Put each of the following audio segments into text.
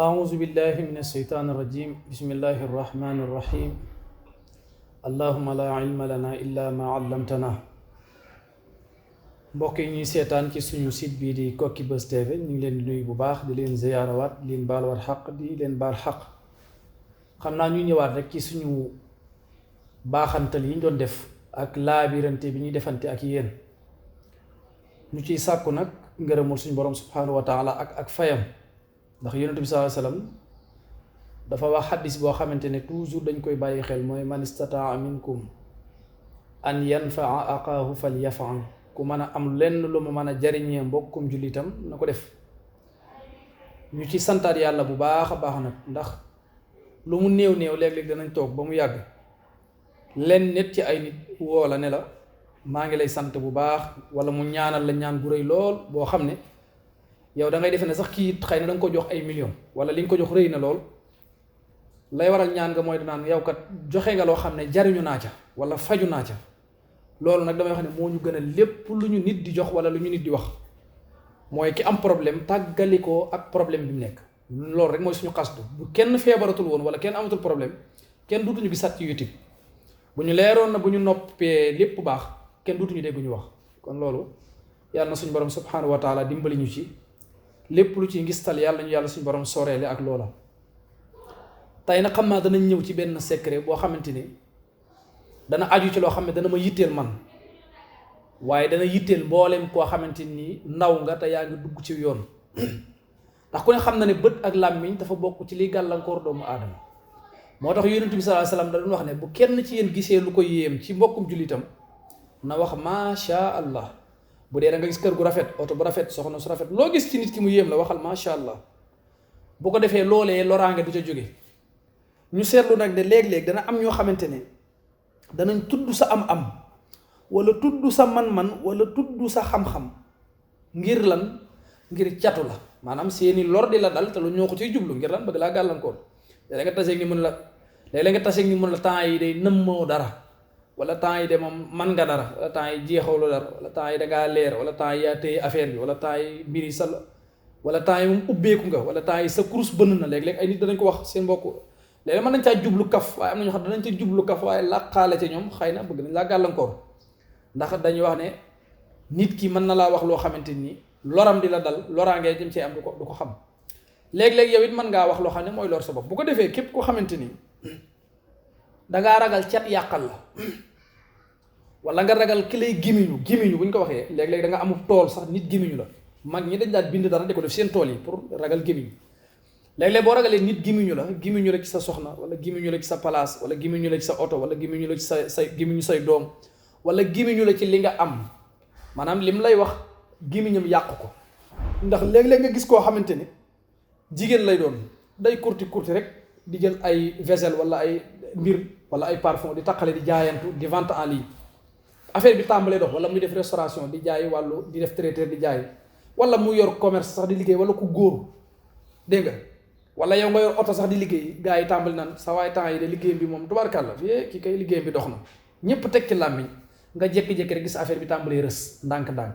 أعوذ بالله من الشيطان الرجيم بسم الله الرحمن الرحيم اللهم لا علم لنا إلا ما علمتنا mbokk yi ñuy seetaan ci suñu site bii di Koki Buzz TV ñu ngi leen di nuyu bu baax di leen ziyaarawaat di leen baal war xaq di leen baal xaq xam naa ñu ñëwaat rek ci suñu baaxantal yi ñu doon def ak laabirante bi ñuy defante ak yéen ñu ciy sàkku nag ngërëmul suñu borom subhanahu wa taala ak fayam ndax yonent bi sallallahu alayhi wasallam dafa wax xaddis boo xamante ne toujours dañ koy bàyyi xel mooy man istataa minkum an yanfaa aqaahu falyafal ku mën a am lenn lu ma mën a jariñee mbokkum jullitam na ko def ñu ci santaat yàlla bu baax a baax nag ndax lu mu néew léeg-léeg danañ toog ba mu yàgg len nit ci ay nit woo la ne la maa ngi lay sant bu baax wala mu ñaanal la ñaan bu rëy lool boo xam ne yow da ngay defe ne sax kii xëy na da nga ko jox ay millions wala li nga ko jox rëy na lool lay waral ñaan nga mooy danaan yow kat joxe nga loo xam ne jariñu naa ca wala faju naa ca loolu nag damay wax ne moo ñu gën a lépp lu ñu nit di jox wala lu ñu nit di wax mooy ki am problème tàggalikoo ak problème bi mu nekk loolu rek mooy suñu xasdu bu kenn feebaratul woon wala kenn amatul problème kenn duutuñu gisat ci YouTube bu ñu leeroon na bu ñu noppee lépp baax kenn duutuñu dégg ñu wax kon loolu yàlla na suñu borom subhanahu wa taala dimbali ñu ci lépp lu ci ngistal yàlla ñu yàlla suñu borom soreele ak loola tey nag xam naa danañ ñëw ci benn secret boo xamante ni dana aju ci loo xam ne dana ma yitteel man waaye dana yitteel mboolem koo xamante ni ndaw nga te yaa ngi dugg ci yoon ndax ku ne xam na ne bët ak làmmiñ dafa bokk ci liy gàllankoor doomu aadama moo tax yonent bi sallallahu alayhi wasallam da doon wax ne bu kenn ci yéen gisee lu ko yéem ci mbokkum jullitam na wax macha allah bu dee da nga gis kër gu rafet oto bu rafet soxna su rafet loo gis ci nit ki mu yéem la waxal macha allah bu ko defee loolee loraange du ca jóge ñu seetlu nag ne léeg-léeg dana am ñoo xamante ne danañ tudd sa am-am wala tudd sa man-man wala tudd sa xam-xam ngir lan ngir catu la maanaam seeni lor di la dal te lu ñoo ko ciy jublu ngir lan bëgg laa gàllankoor léeg-léeg nga taseeg ni mën la léeg-léeg nga taseeg ni mën la temps yi day nëmmoo dara wala temps yi de moom man nga dara wala temps yi jeexawlu dara wala temps yi dangaa leer wala temps yi yaa téye affaire bi wala temps yi mbir yi sa wala temps yi moom ubbeeku nga wala temps yi sa kurus bënn na léeg-léeg ay nit danañ ko wax seen mbokk léeg-léeg mën nañ caa jublu kaf waaye am na ñoo xam danañ ca jublu kaf waaye làqaale ca ñoom xëy na bëgg nañ laa gàllankoor ndax dañuy wax ne nit ki mën na laa wax loo xamante ni loram di la dal loraangee jëm cee am du ko xam léeg-léeg yow it mën ngaa wax loo xam ne mooy lor sa bopp bu ko defee képp koo xamante ni dangaa ragal cat yàqal la wala nga ragal ki lay gimiñu bu ñu ko waxee léeg-léeg da nga amul tool sax nit gimiñu la mag ñi dañ daan bind dara di ko def seen tool yi pour ragal gimiñu léeg-léeg boo ragalee nit gimiñu la ci sa soxna wala gimiñu la ci sa place wala gimiñu la ci sa oto wala gimiñu la ci say gimiñu say doom wala gimiñu la ci li nga am maanaam lim lay wax gimiñam yàq ko ndax léeg-léeg nga gis koo xamante ni jigéen lay doon day kurti rek di jël ay vaisselle wala ay mbir wala ay parfum di taqale di jaayantu di vente en ligne affaire bi tàmbalee dox wala muy def restauration di jaay wàllu di def traiteur di jaay wala mu yor commerce sax di liggéey wala ku góor dégg nga wala yow nga yor oto sax di liggéey gars yi tàmbali naan sa waay temps yi de liggéeyam bi moom tubaarkàlla fii kii kay liggéeyam bi dox na ñëpp teg ci làmmiñ nga jékki-jékki rek gis affaire bi tàmbalee rës ndànk-ndànk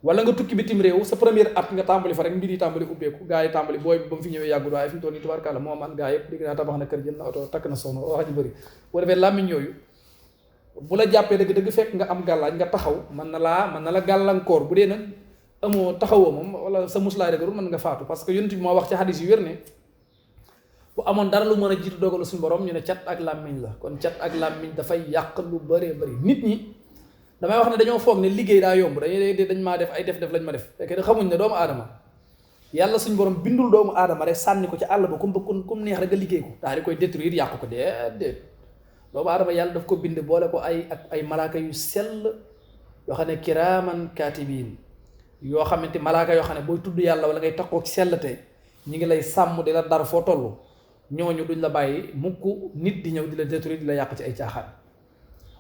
wala nga tukki bitim réew sa première at nga tàmbali fa rek mbir yi tàmbali ubbeeku gars yi tàmbali booy ba mu fi ñëwee yàggul waaye fi mu toll nii tubaarkàlla moo man gars yëpp dégg naa tabax na kër jënd na oto takk na soxna wax ji bëri boo defee làmmiñ yooyu bu la jàppee dëgg fekk nga am gàllaaj nga taxaw mën na la gàllankoor bu dee nag amoo taxawoo moom wala sa muslaay dëgërul mën nga faatu parce que yonent bi moo wax ci xadis yu wér ne bu amoon dara lu mën a jiitu dogalu suñu borom ñu ne cat ak làmmiñ la kon cat ak làmmiñ dafay yàq lu bëree bëri nit ñi damay wax ne dañoo foog ne liggéey daa yomb dañ maa def ay def lañ ma def fekk de xamuñ ne doomu aadama yàlla suñu borom bindul doomu aadama rek sànni ko ci àll ba kum neex rek nga liggéey ko daal di koy détruire yàq ko déedéet doomu aadama yàlla daf ko bind boole ko ay malaaka yu sell yoo xam ne kiraaman kaatibiin yoo xamante malaaka yoo xam ne booy tudd yàlla wala ngay takkoo ci sellte ñi ngi lay sàmm di la dar foo toll ñooñu duñ la bàyyi mukk nit di ñëw di la détruire di la yàq ci ay caaxaan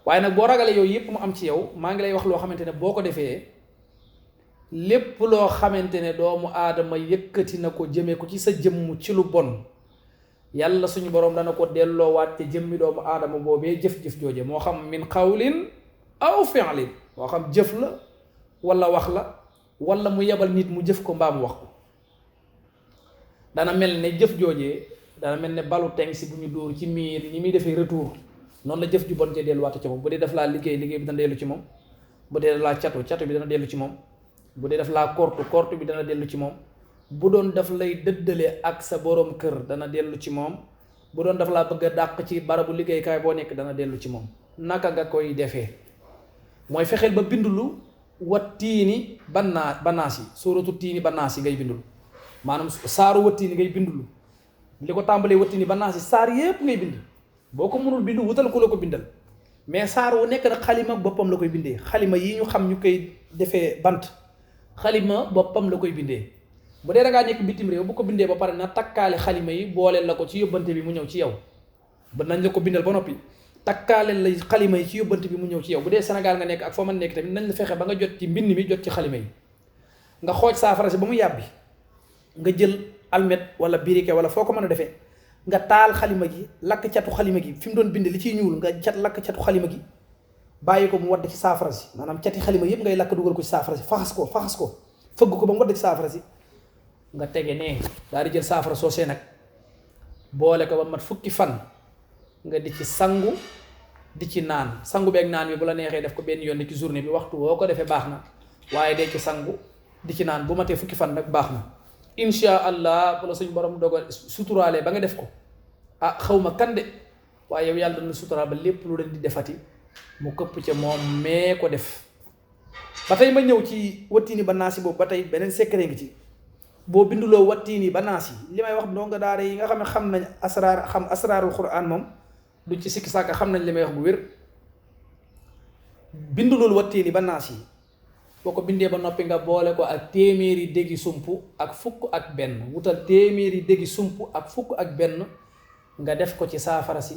waaye nag boo ragalee yooyu yëpp mu am ci yow maa ngi lay wax loo xamante ne boo ko defee lépp loo xamante ne doomu aadama yëkkati na ko jëmee ko ci sa jëmm ci lu bon yàlla suñu boroom dana ko delloowaat te jëmmi doomu aadama boobee jëf-jëf jooje moo xam min qawlin aw fi'lin moo xam jëf la wala wax la wala mu yebal nit mu jëf ko mbaa mu wax ko dana mel ne jëf joojee dana mel ne balu teng si bu ñu dóor ci miir ñi muy defee retour noonu la jëf ju bon ja delluwaat ci moom bu dee daf laa liggéey bi dana dellu ci moom bu dee daf laa catu bi dana dellu ci moom bu dee daf laa kortu bi dana dellu ci moom bu doon daf lay dëddale ak sa borom kër dana dellu ci moom bu doon daf laa bëgg a dàq ci barabu liggéeykaay boo nekk dana dellu ci moom naka nga koy defee mooy fexeel ba bindulu wat tiini bannaas yi sóoratu tiini bannaas yi ngay bindulu maanaam saaru wat tiini ngay bindulu li ko tàmbalee wat tiini bannaas yi saar yépp ngay bind boo ko mënul bindu wutal ku la ko bindal mais saar wu nekk nag xalima boppam la koy bindee xalima yi ñu xam ñu koy defee bant xalima boppam la koy bindee bu dee da ngaa nekk bitim réew bu ko bindee ba pare na takkaale xalima yi booleel la ko ci yóbbante bi mu ñëw ci yow ba nañ la ko bindal ba noppi takkaaleel la xalima yi ci yóbbante bi mu ñëw ci yow bu dee Sénégal nga nekk ak foo mën nekk tamit nañ la fexe ba nga jot ci mbind mi jot ci xalima yi nga xooj saafara si ba mu yàbbi nga jël almet wala birike wala foo ko mën a defee nga taal xalima gi lakk catu xalima gi fi mu doon bind li ciy ñuul nga lakk catu xalima gi bàyyi ko mu wadd ci saafara si maanaam cati xalima yëpp ngay lakk dugal ko ci saafara si faxas ko fëgg ko ba mu wadd ci saafara si nga tege nee daal di jël saafara soosee nag boole ko ba mat fukki fan nga di ci sangu di ci naan sangu beeg naan bi bu la neexee def ko benn yoon ci journée bi waxtu woo ko defee baax na waaye dee ci sangu di ci naan bu matee fukki fan nag baax na insha allah bu la suñ borom dogal suturaalee ba nga def ko ah xawma kan de waaye yow yàlla dana suturaal ba lépp lu leen di defati mu këpp ca moom mee ko def ba tey ma ñëw ci wattiini ba naasi boobu ba tey beneen secret ngi ci boo binduloo wattiini ba naasi li may wax ndongo daara yi nga xam ne xam nañ asraarul quran moom duñ ci sikki sàkka xam nañ li may wax bu wér bindulul wattiini ba naasi boo ko bindee ba noppi nga boole ko ak téeméeri déggi sump ak fukk ak benn wutal téeméeri déggi sump ak fukk ak benn nga def ko ci saafara si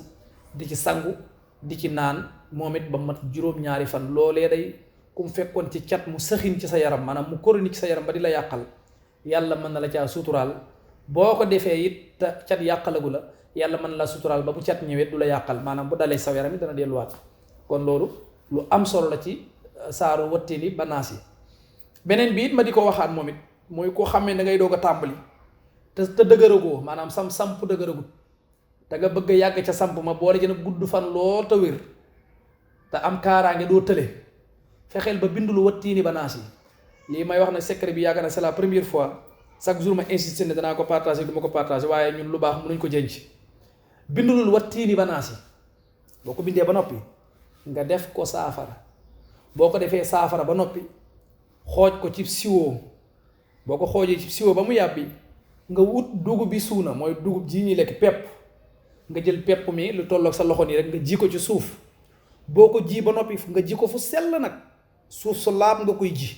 di ci sangu di ci naan moom it ba mat juróom-ñaari fan loolee day ku mu fekkoon ci cat mu sëxin ci sa yaram maanaam mu chronique ci sa yaram ba di la yàqal yàlla mën na la caa suturaal boo ko defee it te cat yàqalagu la yàlla mën na la suturaal ba bu cat ñëwee du la yàqal maanaam bu dalee sa yaram it dana delluwaat kon loolu lu am solo la ci saaru wattiini ba naasi beneen bi it ma di ko waxaat moom it mooy koo xamee da ngay doog a tàmbali te dëgëragoo maanaam samp dëgëragut te nga bëgg a yàgg ca samp ma boole jën gudd fan lool te wér te am kaaraange doo tële fexeel ba bindulu wattiini ba naasi lii may wax ne secret bi yàgg na c'est la première fois chaque jour ma insisté ne danaa ko partagé du ma ko partagé waaye ñun lu baax mënuñ ko jënc bindulul wattiini ba naasi boo ko bindee ba noppi nga def ko saafara boo ko defee saafara ba noppi xooj ko ci siwoo boo ko xoojee ci siwoo ba mu yàbbi nga wut dugub bi suuna mooy dugub ji ñuy lekk pepp nga jël pepp mi lu tolloog sa loxo nii rek nga ji ko ci suuf boo ko ji ba noppi nga ji ko fu sell nag suuf su laab nga koy ji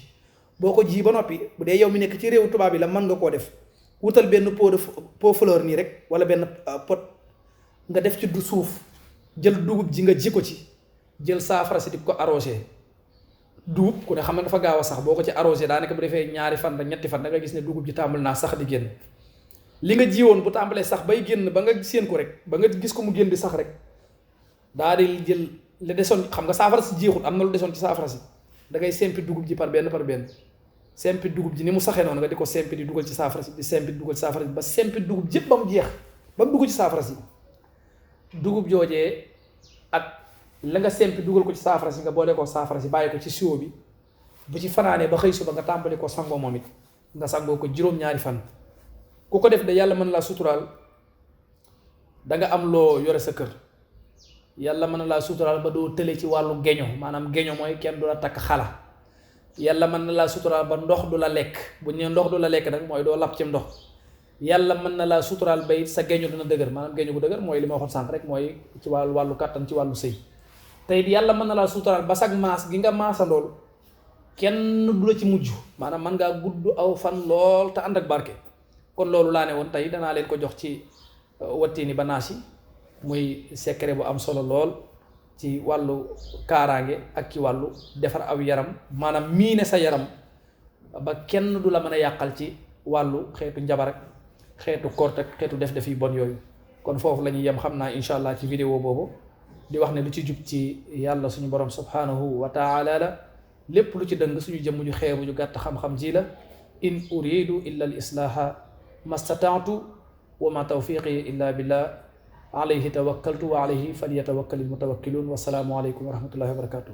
boo ko ji ba noppi bu dee yow mi nekk ci réewu tubaab bi la mën nga koo def wutal benn pot fleur nii rek wala benn pot nga def ci du suuf jël dugub ji nga ji ko ci jël saafara si di ko arrosé dugub ku ne xam ne dafa gaaw a sax boo ko ci arrosé daanaka bu defee ñaari fan rek ñetti fan da nga gis ne dugub ji tàmbali naa sax di génn li nga jiwoon bu tàmbalee sax bay génn ba nga séen ko rek ba nga gis ko mu génn di sax rek daa di jël la desoon xam nga saafara si jeexut am na lu desoon ci saafara si da ngay sempi dugub ji par benn sempi dugub ji ni mu saxee noonu nga di ko sempi di dugal ci saafara si di sempi di dugal ci saafara si ba sempi dugub jëpp ba mu jeex ba mu dugg ci saafara si dugub joojee ak la nga sempi dugal ko ci saafara si nga boole ko saafara si bàyyi ko ci siwo bi bu ci fanaanee ba xëy suba nga tàmbali ko sangoo moom it nga sangoo ko juróom-ñaari fan ku ko def de yàlla mën laa suturaal da nga am loo yore sa kër yàlla mën na laa suturaal ba doo tële ci wàllu geño maanaam geño mooy kenn du la takk xala yàlla mën na laa suturaal ba ndox du la lekk bu ñu nee ndox du la lekk nag mooy doo lap ci ndox yàlla mën na laa suturaal ba it sa geño dina dëgër maanaam geño bu dëgër mooy li ma waxoon sànq rek mooy ci wàllu kàttan ci wàllu sëy tey yàlla mën na laa suturaal ba sag maas gi nga maasandool kenn du la ci mujj maanaam mën ngaa gudd aw fan lool te ànd ak barke kon loolu laa ne woon tey danaa leen ko jox ci wattiini ba naasi muy secret bu am solo lool ci wàllu kaaraange ak ci wàllu defar aw yaram maanaam miine sa yaram ba kenn du la mën a yàqal ci wàllu xeetu njabar ak xeetu kort ak xeetu def yu bon yooyu kon foofu la ñuy yem xam naa incha allah ci vidéo boobu di wax ne lu ci jub ci yàlla suñu borom subhanahu wa taala la lépp lu ci dëng suñu jëmm ju xeebu ju gàtt xam-xam ji la in uridu illa al islaha mastataatu wa ma tawfiqi illa billah alayhi tawakkaltu wa alayhi falyatawakkalil mutawakkiluun. Wasalaamu aleykum wa rahmatullahi wa barakatuh.